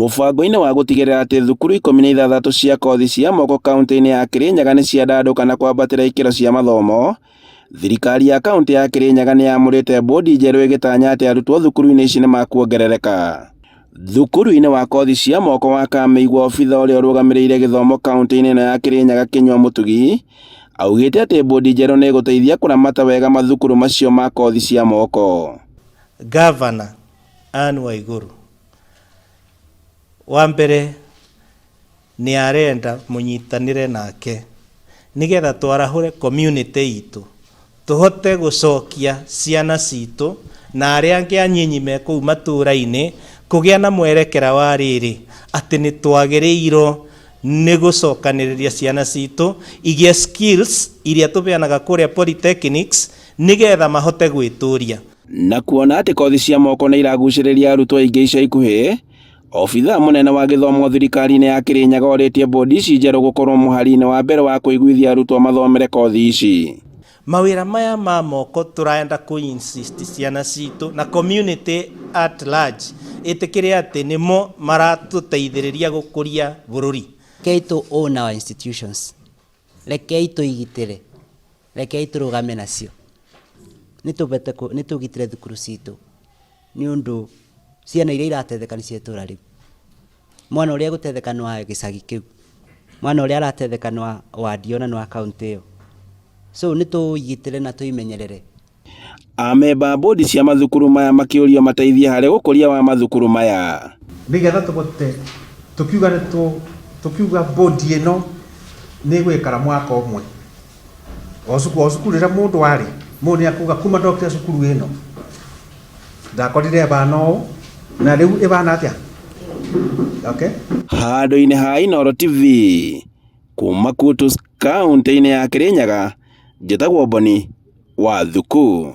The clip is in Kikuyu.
Mũbango-inĩ wa gũtigĩrĩra atĩ thukuru 16 cia kothi cia moko kauntĩ-inĩ ya Kirinyaga nĩ ciandandũka na kwambatĩra ikĩro cia mathomo, thirikari ya kauntĩ ya Kirinyaga nĩ yamũrĩte bũndi njerũ ĩgĩtanya atĩ arutwo thukuru-inĩ ici nĩ makuongerereka. Thukuru-inĩ wa kothi cia moko wa Kamĩigua obitha ũrĩa ũrũgamĩrĩire gĩthomo kauntĩ-inĩ ĩno ya Kirinyaga Kĩnyua Mũtugi, augĩte atĩ bũndi njerũ nĩ ĩgũteithia kũramata wega mathukuru macio ma kothi cia moko. Gavana Anne Waiguru Wa mbere nĩ arenda mũnyitanĩre nake nĩgetha twarahũre community itũ, tũhote gũcokia ciana citũ na arĩa angĩ anyinyi me kũu matũra-inĩ kũgĩa na mwerekera wa rĩrĩ, atĩ nĩ twagĩrĩirwo nĩ gũcokanĩrĩria ciana citũ igĩe skills iria tũbeanaga kũrĩa polytechnics nĩgetha mahote gwĩtũria. Na kuona atĩ kothi cia moko nĩ iragucĩrĩria arutwo aingĩ ica ikuhĩ, obithaa mũnene wa gĩthomo thirikari-inĩ ya Kĩrĩnyaga orĩtie bodi ici njerũ gũkorwo mũhari-inĩ wa mbere wa kũiguithia arutwo mathomere kothi ici. Mawĩra maya ma moko tũrenda kũ insist ciana citũ na community at large ĩtĩkĩre atĩ nĩmo maratũteithĩrĩria gũkũria bũrũri. Rekei tũ own our institutions. Rekei tũigitĩre. Rekei tũrũgame nacio. Nĩ tũgitĩre thukuru citũ nĩ ũndũ ciana iria iratetheka nĩ cia itũra rĩu. Mwana ũrĩa egũtetheka nĩ wa gĩcagi kĩu. Mwana ũrĩa aratetheka nĩ wa ward ĩyo na nĩ wa kauntĩ ĩyo. So nĩ tũigitĩre na tũimenyerere. Amemba a bũndi cia mathukuru maya makĩũrio mateithie harĩ ũkũria wa mathukuru maya. Nĩgetha tũbote tũkiuga nĩ tũkiuga bũndi ĩno nĩ ĩgũikara mwaka ũmwe o cukuru o cukuru rĩrĩa mũndũ arĩ mũndũ nĩ akuga kuma ndokire cukuru ĩno ndakorire ĩbana ũũ na rĩu ĩbana atĩa okay. Handũ-inĩ ha Inooro TV, kuma Kutus kauntĩ-inĩ ya Kirinyaga, njĩtagwo Boni wa Thuku.